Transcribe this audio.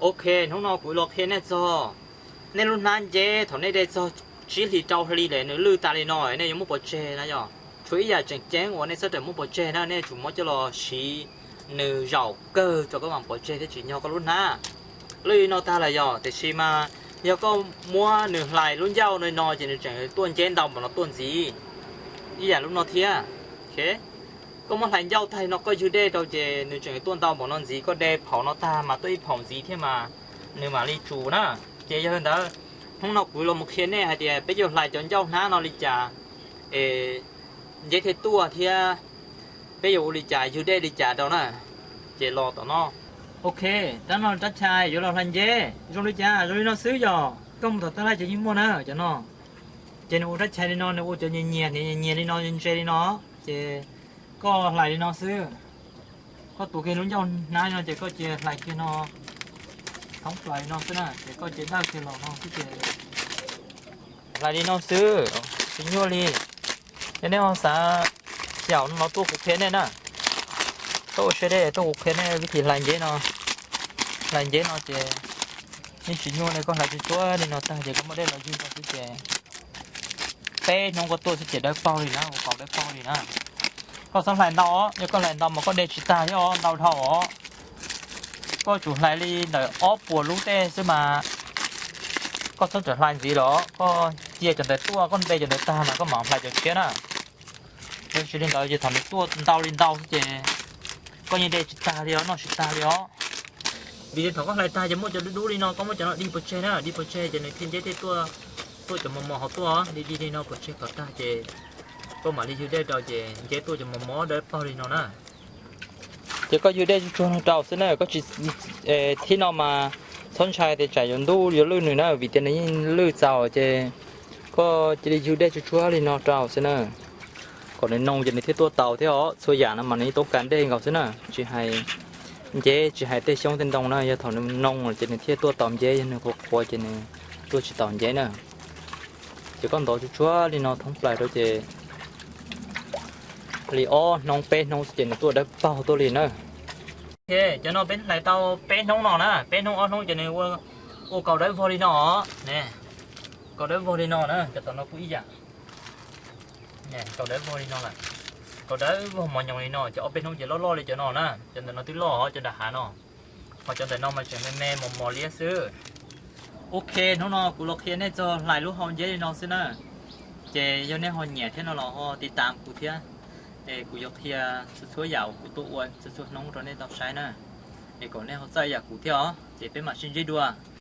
Ok, hnub no kuv los qhia nej txog nej lub hnab nceb thaum nej de txog tsib hlis rau hli lawm nws lwj tas li no nej yuav muab pov tseg na yog. Tshuav ib yam tseem ceeb uas nej txhob rawm muab pov tseg na, nej tsum muab coj los siv nws zaum kawg rau koj mam pov tseg thiab tsim nyog koj lub hnab. Lwj li no tag lawm yog, tiam sis mas yog koj muab nws hlais lub ncauj no li no ces nws tseem tuaj nceb ntau npaum no tuaj ntxiv ib yam lub no thiab. Koj muab hlais ncauj tag li no koj ywg dej rau ces nws tseem tuaj ntau npaum no ntxiv, koj de phaum no tag mas tuaj ib phaum ntxiv thiab mas nws mam li tsuas na. Ces yog li ntawd, hnub no kuv los mus qhia nej hais tias peb yuav hlais cov ncauj hnab no li cas es nceb thiaj tuaj thiab peb yuav ua li cas ywg dej li cas rau na. Ces los tom no. Ok, rab no rab chais yuav los hlais nceb zoo li cas? Zoo li no xwb yog, koj mus tom tab laj ces yeej muaj na cov no. Ces nws ua rab chais li no, nws ua cov nyias nyias nyias li no ntse li no, ces koj hlais li no xwb. Koj tuav kiag lub ncauj hnab li no ces koj cia hlais kiag no thoob plaws li no xwb na, ces koj cia dawj kiag los no xwb ces hlais li no xwb, tsis nyuaj li. Yog nej ho xav xyaum no los tuaj kuv qhia nej na. Koj ua siab deb tuaj kuv qhia nej vib thim hlais nceb no. Hlais nceb no ces yeej tsis nyuaj li, koj hlais tsuag tsuag li no tag ces koj muab dej los ywg rau xwb ces peb hnub koj tuaj xwb ces dawb paug li na, ua kaus dawb paug li na. Koj txhob hlais ntau os, yog koj hlais ntau mas koj de tsis tag thiab os, ntau dhau os. Koj tsum hlais li ntawm ob puas lub tej xwb mas koj txhob rawm hlais ntxiv los koj cia cov ntawd tuaj, koj de cov ntawd tag mas koj mam hlais cov tshiab na. Yog tsis li ntawd ces thaum nws tuaj ntau li ntau xwb ces koj yeej de tsis tag li os, noj tsis tag li os. Vim li thaum koj hlais tag ces muaj cov dub dub li no, koj muab cov no dig pov tseg na, dig pov tseg ces nws thiaj nceb thiaj tuaj, tuaj cov mos mos hauv tuaj, dig dig li no pov tseg kom tag ces koj mam li ywg dej rau ces nceb tuaj cov mos mos dawb paug li no na. Ces koj ywg dej tsuag tsuag no rau xwb na, koj tsis, thib no mas txhob ntshai tias tsam yuav ntub yuav lwj nws na, vim tias nws yeej lwj txaus ces koj cia li ywg dej tsuag tsuag li no rau xwb na. Kom nws noo ces nws thiaj tuaj tau thiab os. Txhua yam no mas nws yeej toob kas dej nkaus xwb na, tsis hais nceb tsis hais tej xyoob tej ntoo na, yog thaum nws noo ces nws thiaj tuaj tau nceb, yog nws qhuav qhuav ces nws tuaj tsis tau nceb na. Ces koj ntov tsuag tsuag li no thoob plaws rau ces li ob hnub peb hnub xwb ces nws tuaj dawb paug tuaj li na. Cov no peb hlais tau peb hnub no na, peb hnub ob hnub ces nws ua kaus dawb vog li no. Kaus dawb vog li no na, cov tom no kuj ib yam. Kaus dawb vog li no lawm, kaus dawb vog mos nyoos li no, ces ob peb hnub ces loj loj li cov no na, cov ntawm no twb loj cov nram hav no, ho cov ntawm no mas tseem me me mos mos liab xwb. Ok, hnub no kuv los qhia nej txog hlais lub hau nceb li no xwb na. Ces yog nej ho nyiam thiab no los ho tiv tam kuv thiab, es kuv yuav qhia txhua txhua yam uas kuv tuaj ua txhua txhua hnub rau nej tau saib na. Es kom nej ho txawj yam kuv thiab os, ces peb mam sib ntsib dua.